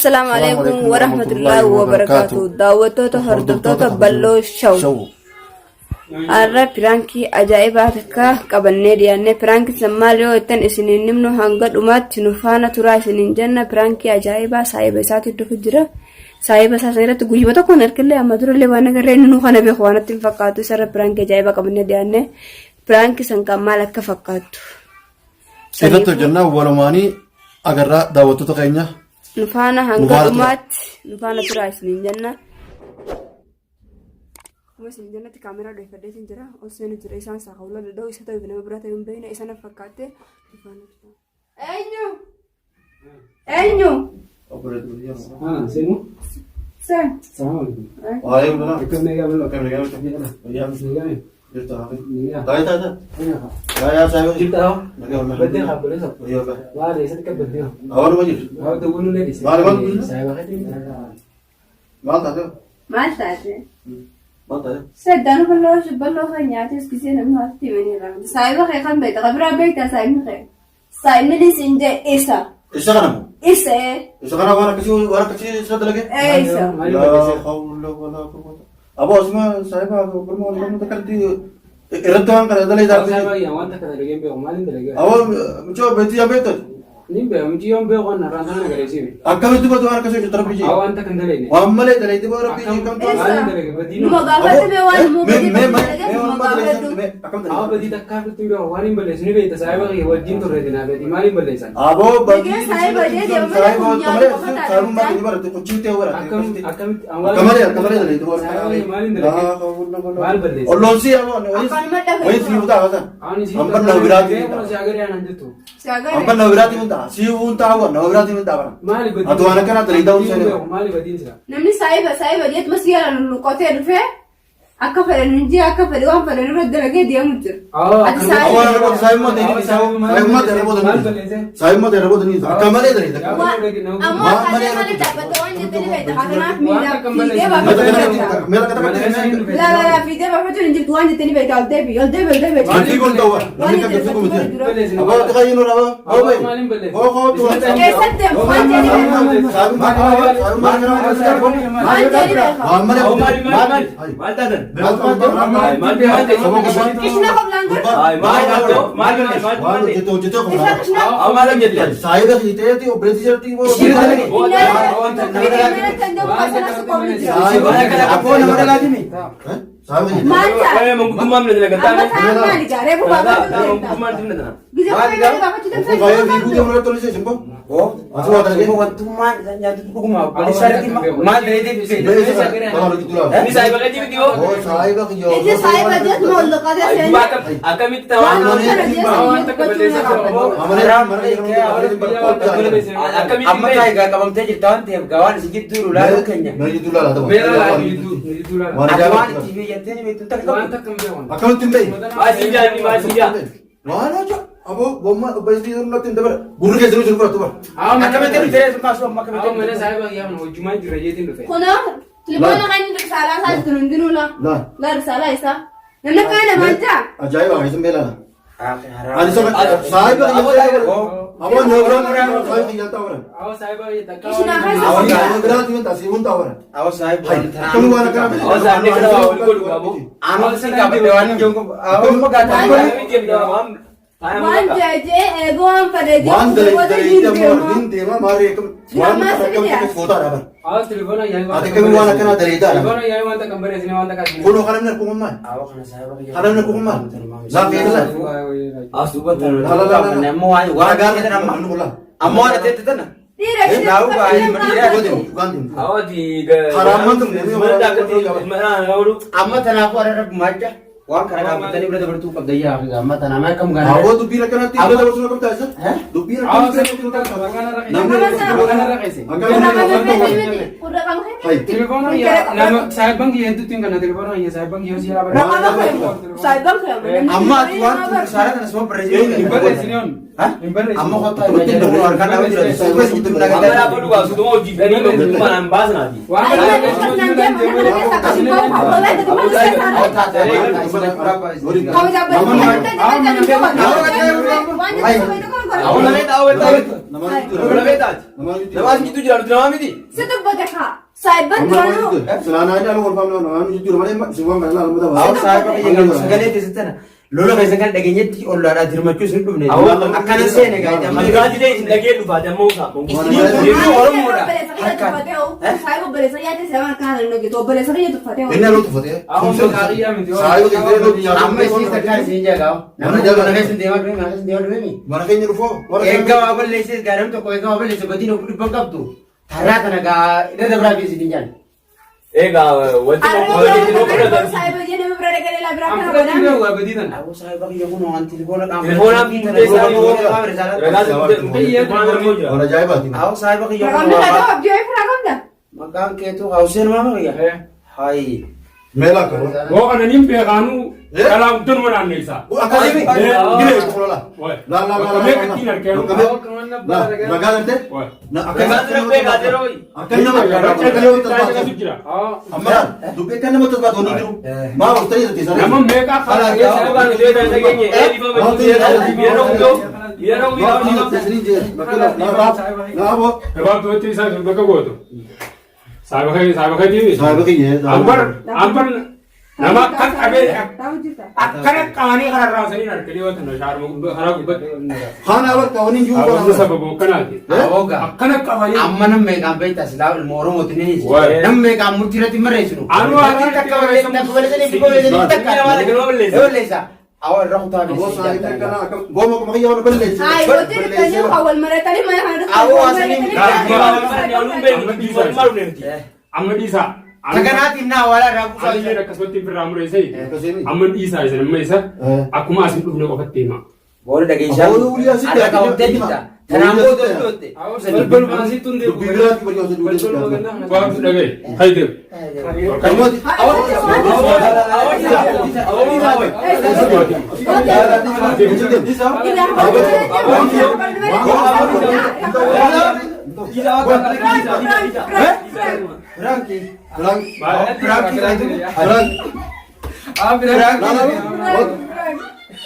Assalaamu alaikum warahmatullaahi wabarakaatu. Daawwattoota hordoftoota Balloo Shaw. Har'a piraankii ajaa'ibaa takka qabannee dhiyaanne piraankii san maal yoo jettan isiniin himnu hanga dhumaatti nu faana turaa isiniin jenna piraankii ajaa'ibaa saahiba isaatti dhufu jira. Saahiba isaa san irratti guyyuma tokkoon harkillee amma durallee waan agarree inni nu kana beeku waan natti hin fakkaatu isarra piraankii ajaa'ibaa qabannee dhiyaanne piraankii san kan maal akka fakkaattu. Irratti hojjannaa walumaanii agarraa daawwattoota keenya. Nu faana Nu hanga faana turaa. dhumaatti nu faana turaa isiniin jenna. Akkuma isin jennatti kaameraa dhoofadheetiin jira. Ol seenu jira isaan isaa hawla dadha'u isa ta'uuf nama biraa ta'uu hin beekne isa na fakkaatte nu faana turaa. Eenyu? Eenyu? Ah, seenuu. Seen. Salaam alaikum. Waalaikum salaam. Akkam nagaa bal'oo. Akkam nagaa jirtu? Fayyaa. Nagaa. Jirtu hafi. Nagaa. Taa'ee taa'ee. Nagaa. Yaa yaa saayiba. Jirta hoo? Nagaa wallahi. Baddee haa buleessa. Fayyaa wallahi. Maal eessatti qabbaddee hoo? Awwaanuma jirtu. Haa dawwaluu illee dhiise. Maal maal bulchu? Saayiba keetii. Maal taatee? Maal taate? Maal taatee? Saddaan bal'oo bal'oo kan nyaates gisee namni haati himanii irraa. Saayiba kee kan beekta? Kan biraa beektaa saayibni kee? Saayibni siin jee isa. Isa kana moo? Isa ee. Isa kana waan akkasii isa dalage? Ee isa. Maal Laa balleesse? hawla walaa quwwata. Aboo asuma saayiba gurma wal namni takka irratti waan kana dalagee Saayiba taatee. kiyya waan takka dalagee hin beeku. Maaliin dalagee? Aboo mucoo beektii yaa beektu? Ni beeku. Mucayyoon beeku waan irraan sana agarsiise. Akkamitti batu waan akkasii hojjetu rabbi jee? Haa waan takka hin dalagne. Waan malee dalagee boo rabbi jee kamtu? Isa. Maaliin dalage? Badii Numa nama. gaafadhu mee waan immoo badii dalagee numa gaafadhu. Haa badii takkaa fitti hin beeku. Waan hin balleessu ni beekta. Saayiba kiyya wajjin turre dinaa beekti. Maaliin balleessan? Aboo Nagee saayiba jee deema malee kun nyaata qofa taate. Akkam akkamitti? Akka malee dalagee boo Saayiba kiyya maaliin dalagee? Maal balleesse? Olloonsii aboo Akkanuma dhabe. wayii sii futaa hasan. Ani si Amma nama biraatti hin Kun si agaree aanan jettu. Si agarre. Amma nama biraatti hin ta'a. Sii fuun ta'a waan nama biraatti hin ta'a bara. Maali badiin? Ati waan akkanaa dalagee ta'uu Badiin seenee. beeku, Maali badiin sira? Namni saayiba saayiba jeet masii lulluqotee dhufee akka fedhan hin jee akka fedhe waan fedhan irra dalagee deemu jira. Ati Aboo saayiba. nama saayimmaa ta'e ni saayimmaa ta'e rabboota Maal ni balleesse? saayimmaa ta'e rabboota ni akka malee dalagee. Ammoo akkaataa malee dhaabbata waan jettanii beekta. Kanaaf miidhaa fiigee baafachuu hin jirtu. Meela kata Laa laa laa fiigee baafachuu hin jirtu waan jettanii beekta. Ol deebi ol deebi ol deebi. Wanti kun ta'u namni kan gadi kumite. Aboo ati kayyinu raba. Maaliin balleesse? Hoo hoo tu. Keessatti deemu waan jettanii beekta. Saayimmaa Waan jettanii beekta. waan malee. Maal maal maal taatan? Maal maal Qishna qoblaan gara. Maal maal maal Waan hojjete hojjete Isa qofa. qishna. Maal hojjette? Saayiba hiiteeti obboleessi jirti. Aboo nama dhalaatimi. Saayiba hiiteeti. Maal ta'a? Waa'ee manguddummaa mina dalagaa Amma ta'an maali gaaree bubaa baafachuu deemta? Manguddummaa mina dalagaa. Gizee baay'ee baafachuu Obbo Faayyaa fiiguu deemu irratti tolise isin boo. Ati waa dalagee. Wantummaan isaan nyaatu dhuguma obboleessaa irratti maal dalagee Beesa kana balaa hojjetu laala. Inni saayiba keetii miti hoo? Oo saayiba kiyyoo. Inni saayiba jeet molloqatee seenee. Akkamitti Waan ta'aa? kana jees Akkamitti Amma kaa egaa qabamtee jirta waan ta'eef gaa waan isin jidduu jiru laaluu keenya. Mana jidduu laala ta'u. Meera laala jidduu jidduu laala. Waan Ati waan ajaa'iba. itti fayyadamtee ni beektu takka Waan qabdu. takka hin beeku. Akkamitti hin beekne? Maasii jaanni maasii jaa. Waan hojja. Aboo gommaa obboleessi irratti hin dabala. Gurri keessa jiru fudhatu bara. Akkamitti dhufee sun kaasuu amma akkamitti Haa mana dhufee? saayiba kiyya kana hojjumaa jira jeetiin dhufe. Kunoo tilmaama kan inni risaalaa isaa jiru hundinuu laa. Laa. Laa risaalaa isaa. Namni akka namaan ta'a. Ajaa'iba kan isin beelala. Ani saba saayiba kiyyoo. Aboo nama biraatti saayiba kiyyoo ta'u bara. Haa saayiba kiyya takka. Qishna keessa Aboo qoblaan. nama biraatti hin ta'a siif hin ta'u bara. Awwa saayiba. Akkami waan akkanaa ta'e. Awwa saayibni kana waa wal godhu qabu. Amma si qabadhe waan hin jiru. Awwa gaafa. Waan jajee eegoo waan fedhe Waan jechuun booda dalagee hin ammoo deemu. hin deema maarree akkam waan akkam ta'e footaadha bara. Haa telefoona yaa'ii waan Ati akkami waan akkanaa daleedaa dha. Telefoona yaa'ii waan takka hin barreessine waan takka hin Kunoo kana namni akkuma maal? Awwa kana saayiba kiyya. Kana namni akkuma maal? Laa fe'ee laa. As duuba tana. La la la la. Amma waan waan Ragaa amma namni kun laa. amma waan ati itti tana. Dhiira Eh, Daawuu baay'ee dhiira. Dhugaan deemu. Hawaati Haraamman tumne. Amma tanaafuu arra rabbi waan kana dhaabbatanii bira dabartuu qabda yaa fi amma tana amma akkam gaana. Aboo dubbiin akkanatti bira dabarsuu akkam taasisa? Dubbiin Haa akkanatti bira dabarsuu akkam taasisa? Namni Hai. Telefoona kiyya nama saayiban kiyya hedduutti hin kenna telefoona kiyya saayiban kiyya hojii yaa barreessa. Amma ati waan tun saala kana suma Hin barreessine. barreessine on. Hin barreessine. Amma kottaa irra jedhamu harkaan dhaabee jira. Suuqii sitti Amma nagaa. lafa dhugaa sutuma hojii fedhii manguddummaa naan baasnaati. Waan kana Awwa lamee ta'a awwa ta'a. Nama Nama lamee taati. Nama as jidduu jira nuti namaa miti. Si dubbate kaa. Saayibban duraanuu. Silaanaa inni aluu kolfaam nama jidduu malee isin waan kana ilaalu Awwa mata saahiba kiyya kan sagalee teessan tana lola keessan kan dhageenyetti ollaadhaa dirmachuu isin dhufne. Akkana seene gaayita amma. Dhugaatii ta'e isin dhagee dhufaate ammoo usaa. Isin Oromoodha. Harkaan. Saayiba obboleessa yaadde sababa kana hin hojjetu. Obboleessa kiyya tuffatee Inni aluu tuffatee. Saayiba kiyya hojii nyaata. Amma isin takkaan isin jagaa. Nama mana keessa deemaa dhufe mana keessa deemaa dhufe. Mana keenya dhufoo. Eeggaa waa balleessees gaariin tokko eeggaa waa balleesse gatiin of dhibban qabdu. Tarraa kana gaa irra dabraa fi isin jaan. Egaa wanti Saayiba jee nama bira dhaqee laa biraa kana Amma godhaa. fudhachuu waa badii tana. Aboo saahiba kiyya kun waan telefoona qaama. Telefoonaan fuutee isaa Waan ajaa'ibaati. Aboo saahiba kiyya kun Raqamni waan kana abdii wayii firaa qabda. maqaan keetu Hussein maama kiyya. Hayi. Meelaa akka. Boo kana nin beekaanuu kalaa guddinuma naanneessaa. Akkasii. Gilee qola. La la la la. Meeqattiin arginu? Ragaa gartee? Ragaa gartee? Akka nama akka nama tasbaatu. Amma dubbii akka nama tasbaatu wanni jiru. Maa waqtii irratti sana. Nama meeqaa Gabaabtumatti isaa bakka gootu. Saayiba keetii. Saayiba kiyya. Ambar ambar nama akka qabee akkana qabanii karaa raasanii harkanii yoo ta'an shaarma karaa gubbatti. Haana bakka wanni jiru. Sababni sababa akkanaati. Aboo gaa. Akkana qabanii. Amma nam meeqaan beektaa silaa ilma Oromooti ni Waa'ee. Nam meeqaan murtii irratti marreessinu. Anu Takka takka balleessan takka balleessanii fi balleessanii takka. Balleessa. Awwa irra kutaa Aboo saayiba kana akka gooma kuma kiyya waan balleessi. Hayi wanti dhufanii kan wal maratanii mana kana Awwa asanii Amma dhiisaa. Takanaatiif naa awwaala irraa buusaa. Alillee akkasumatti firraa mureessee. Amma dhiisaa isin amma isa akkuma asin dhufne qofatti hima. Booda dhageessaa. Aboo wulii asitti Har'a qabamtee jirta. Tanaan booda dhootte. Dubbii biraatti bari osoo duulee sitti. Waantu dhagaye. Haydeem. Kalmooti. Firaanki.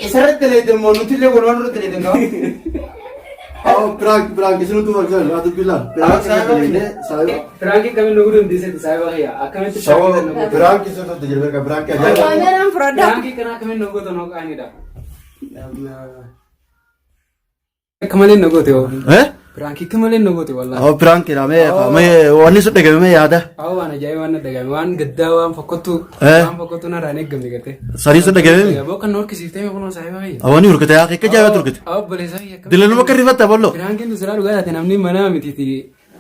Isarratti leetin moo nuti illee walumaan irratti leetin qaba. Prank prank isinutu barjaan atu bilaa. Prank saayiba. Firaanki kamiin nu gudun dhiisetti saayiba kiyya akkamitti Sawa prank isinutu tajaajilu prank ajaa'iba. Kaameraan fudhadhaa. Firaanki kana akkamiin nu gootan hooqaanidha. Akka malee nu goote hoo. Eh? Firaanki akka malee nu goote wallaahi. Awwa prank dha mee mee wanni sun dhagame mee yaada. Awwa waan ajaa'ibaa waan dhagame waan gaddaa waan fokkottu Eh. waan fokkottu narraa hin eeggamne gartee. Sarii sun dhagame mee? Boo kan nu horkisiiftee mee kunoo saayiba kiyya. Awwa ni hurkate yaa akka ajaa'iba turkite. Awwa obboleessaa kiyya akka. Dilanuma akka rifatta bollo. Firaankiin nu silaa dhugaa taate namni mana mitiiti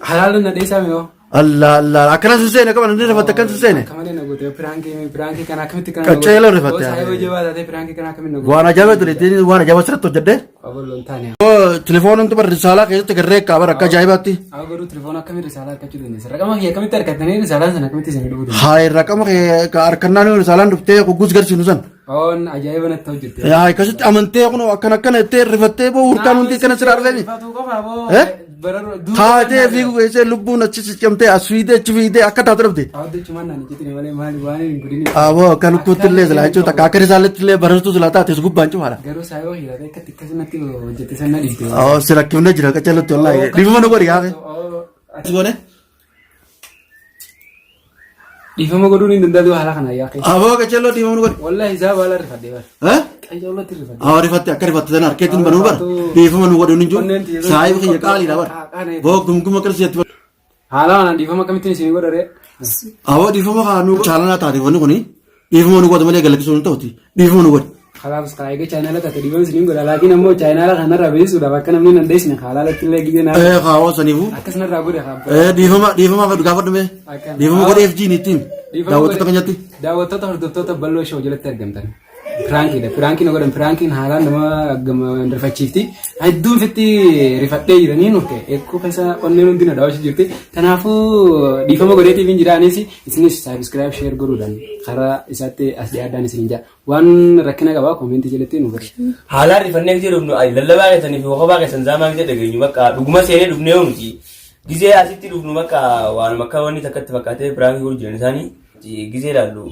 halaala na dheessaa mee hoo. Allah Allah akkana sun seene akkama namni rifatte akkan sun seene. Akka malee na goote piraankii piraankii kana akkamitti kana Qaccee rifatte. Saayiba jabaa taatee piraankii kana akkamitti na goote. Waan ajaa'iba ture ittiin waan ajaa'iba sirriitti hojjedhe. Aballoon taane. Telefoon tu risaalaa keessatti garree kaaba akka ajaa'ibaatti. Awwa garuu telefoona akkamitti risaalaa argachuu dandeessa? Raqama kiyya akkamitti argattanii risaalaan sana akkamitti isin dhufuu dandeessa? Haa raqama harkannaan risaalaan dhuftee guggus garsiinu san. Oon ajaa'iba natti hojjette. Yaa akkasitti amantee kun akkana akkana jettee rifattee boo hurkaan hundi akkana sirraa dhufeeni. Rifatuu qofa boo. Eh? Kaatee fiiguu keessee lubbuun achi siccamtee as fiidee achi fiidee akka taatu dhabde. Awwa chumaan naan ijjitti malee maali waan hin godhini. Aboo akka lukkuutti illee silaa jechuun takka akka risaaletti illee barartuu silaa taate gubbaan cufaadha. Garuu saayiba hidhatee akkatti akkasumatti hojjette sana dhiifte. Oo si rakkifne jira qaccalatti wallaahi. Dhiifama nu godhi gaafe. Goone. Dhiifama godhuun hin danda'u haala kana yaa keessa. Aboo qaccaloo dhiifama nu godhi. Wallahi isaa baala rifadhe bara. Eh? Qaccalootti rifadhe. Awwa rifatte akka rifatte sana harkeetiin banuu bara. Dhiifama nu godhi hin jiru. Saayiba kiyya qaaliidha bara. Boo gumguma qarsiitti. Haala kanaan dhiifama akkamittiin isin godha ree? Awwa dhiifama kaa nu chaalanaa taate wanni kuni dhiifama nu godhi malee galakkisuun hin ta'uti. Dhiifama nu godhi. Kalaaf kaayee chaayinaala taate dhiifama isin godha laakiin ammoo chaayinaala kanarraa beeksisuudhaaf akka namni hin dandeessine haalaalatti illee gizee naa Eh kaawwa saniifuu. akkasumarraa godhe haa. Eh dhiifama dhiifama gaafadhu mee. Dhiifama godheef jiin ittiin. Daawwattoota keenyatti. Daawwattoota hordoftoota bal'oo shoo jalatti argamtan. Piraankiidha. Piraankiin godhan piraankiin haalaan nama rifachiifti. Hedduun fitti rifadhee jiranii nuke eekkoo keessa onneen hundi na daawwachuu jirti. Kanaafuu dhiifama godheetiif hin jiraanis isinis saabskiraayib sheer godhuudhaan karaa isaatti as dhiyaadhaan isin jaa. Waan rakkina qabaa koomentii jalatti nu godhe. Haalaan rifannee gisee dhufnu lallabaa keessanii fi hokobaa keessan zaamaa gisee dhageenyu bakka dhuguma seenee dhufnee yoo nuti gisee asitti dhufnu bakka waanuma akka wanni takkatti fakkaatee piraanki godhu jiran isaanii gisee ilaallu.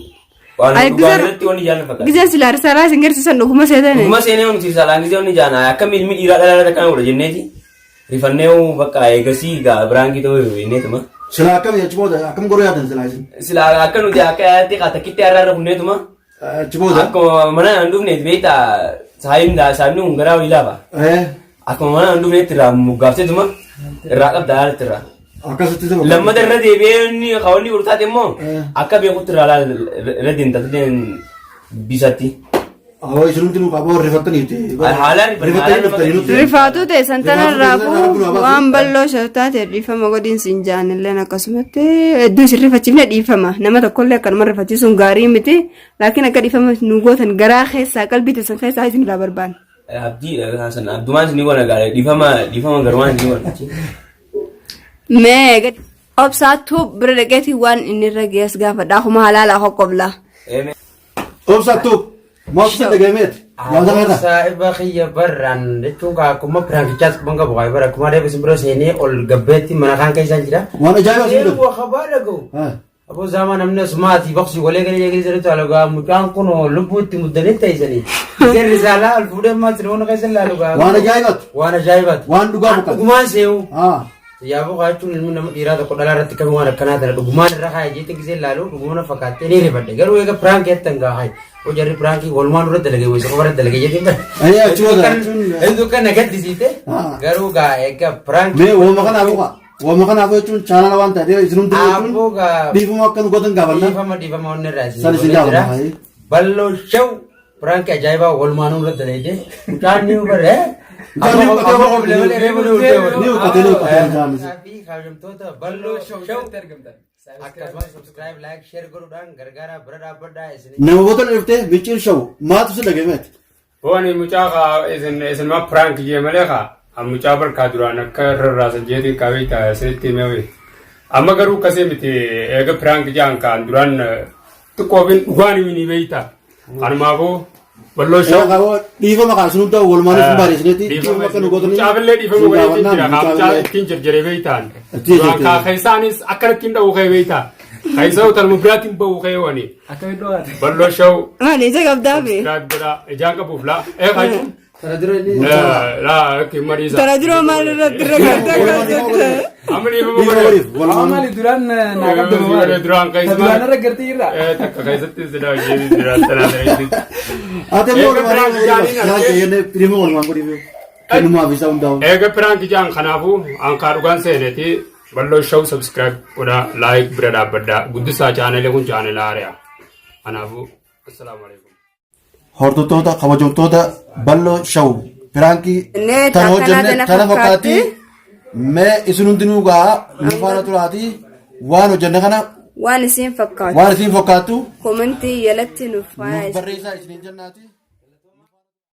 Waan Ay, dhugaa gizee- irratti wanni jaan fakkaata. Gizee silaa risaalaa isin garsiisan dhuguma seetani. Dhuguma seenee wanti risaalaan gizee wanni jaan akkam ilmi dhiiraa dhalaa irratti akkana godha jenneeti. Rifannee bakka eegasii gaa biraankii ta'uu jenneetuma. Silaa akkam achi booda akkam godhuu yaadan silaa isin? Silaa akka nuti akka yaadatti takkitti har'a irra kunneetuma. Achi booda. Akkuma mana hin dhufneet beektaa saayimni saayimni kun garaa walii laafa. Akkuma mana hin dhufneetti irraa moggaafteetuma irraa qabda haalatti irraa. Akkasitti saba. Lammata irra deebi'ee inni kaawwanni godhu taate immoo akka beekutti irraa laal irra deemta bisatti. Awwa isinumti nu qaboo rifattaniiti. Haalaan Rifattanii dhuftanii nutti. Rifaatuu ta'e santanarraafuu waan bal'oo shaftaate dhiifama godhiin siin jaanilleen akkasumatti hedduu isin rifachiifne dhiifama nama tokkollee akkanuma rifachiisuun gaarii miti laakiin akka dhiifama nu gootan garaa keessaa qalbii teessan keessaa isin irraa barbaanna. Abdii san abdumaan isin godha gaarii dhiifama dhiifama garumaan isin godha. Mee gadi obsaattuu bira dhaqeetii waan inni irra gees gaafadha akkuma halaalaa qoqqoblaa. Obsattu maaltu si dhagahameeti? Yaada kana. Saahiba kiyya barraan jechuun kaa akkuma piraankichaas quban qabu kaa bara akkuma reefu isin bira seenee ol gabbeetti mana kaan keessaan jira. Waan ajaa'ibaa si Seeruu mudatu. kabaa dhaga'u. Aboo zaamaa namni asumaatii baqsii golee galee eegale sirriitti alagaa mucaan kun lubbuu itti muddanii ta'isanii. Isheen risaalaa ol fuudhee ammaa telefoona keessa ilaalu gaa. Waan ajaa'ibaatu. Waan ajaa'ibaatu. Waan dhugaa buqqatu. Dhugumaan see'u. Yaaboo kaa jechuun ilmi nama dhiiraa tokko dhalaa irratti kami waan akkanaa tana dhugumaan irra kaayee jeetti gisee ilaalu dhugumana fakkaattee ni rifadhe garuu eega piraankii jettan gaa hayi hoo jarri piraankii walumaan irra dalagee wayisa qofa irra dalagee jeetti hin Ayyaa achi booda jechuun- Hedduu kan na gaddisiite garuu gaa eega piraankii. Mee wooma kanaafuu kaa. Wooma kanaafuu jechuun chaanala waan ta'eef isinumti jechuun Aboo gaa dhiifama akka nu gootan gaafanna. dhiifama dhiifama onni irraa isin San isin godhee jira. gaafanna, hayi. Balloo shaw piraankii ajaa'ibaa walumaan irra dalagee mucaan ni bare. Mucaan ni uffate, ni uffate, ni uffate mucaan isin. Kabajamtoota balloo shaw akkasumas subscribe like share godhuudhaan gargaaraa bira dhaabbadhaa isin. Nama booda dhuftee micciir shawu maaltu si dhagahameeti? Wani mucaa kaa isin isinuma prank jee malee kaa an mucaa barkaa duraan akka rarraasan jeetiin qabee ta'a isinitti himee amma garuu akkasii miti eega prank jaan kaan duraan xiqqoofin dhugaan himini beeyta kanumaafuu balloo Ee shaw qaboo dhiifama kaa isinumti walumaan isin bareessineeti dhiifama akka nu gootan. Mucaafillee dhiifama godheetiin jira kaa mucaa ittiin jarjaree beeytaan Ittiin duraan kaa jarjaree. keessaanis akkanatti hin dha'u kee beeyta keessaa utalmu biraatiin ba'u kee wani Akka iddoo haati. balloo shaw Maali ija qabdaa bee? subscribe godhaa ijaan qabuuf laa ee kaachuun Tana dura inni. laa akka hin mariisa. Tana dura maal irratti irra gartee akkas jette? Amma dhiifama Dhiifama godhe. godhiif Amma walumaan. maali duraan naa qabdu maali? Duraan keessa Duraan irra gartee irraa. Takka keessatti silaa hojii duraan tanaa ta'e. Ati immoo Eega walumaan piraank jaaniin argee. dhiifama walumaan godhiif. Kennumaaf isaa hundaa'u. Eega piraank jaan kanaafuu ankaa dhugaan seeneeti balloo shaw subscribe godhaa like bira dhaabbadhaa guddisaa chaanalee kun chaanala haari'a. Kanaafuu assalaamu alaikum. Hordoftoota kabajamtoota balloo shawu piraankii Nee, tan takkanaa hojjenne tana tana fakkaatti. fakkaatti mee isin hundinuu gaa nu faana turaatii waan hojjenne kana Waan isin fakkaatu. waan isin fakkaattu Komentii jalatti nuuf nuuf faayaa. barreessaa isiniin jennaati.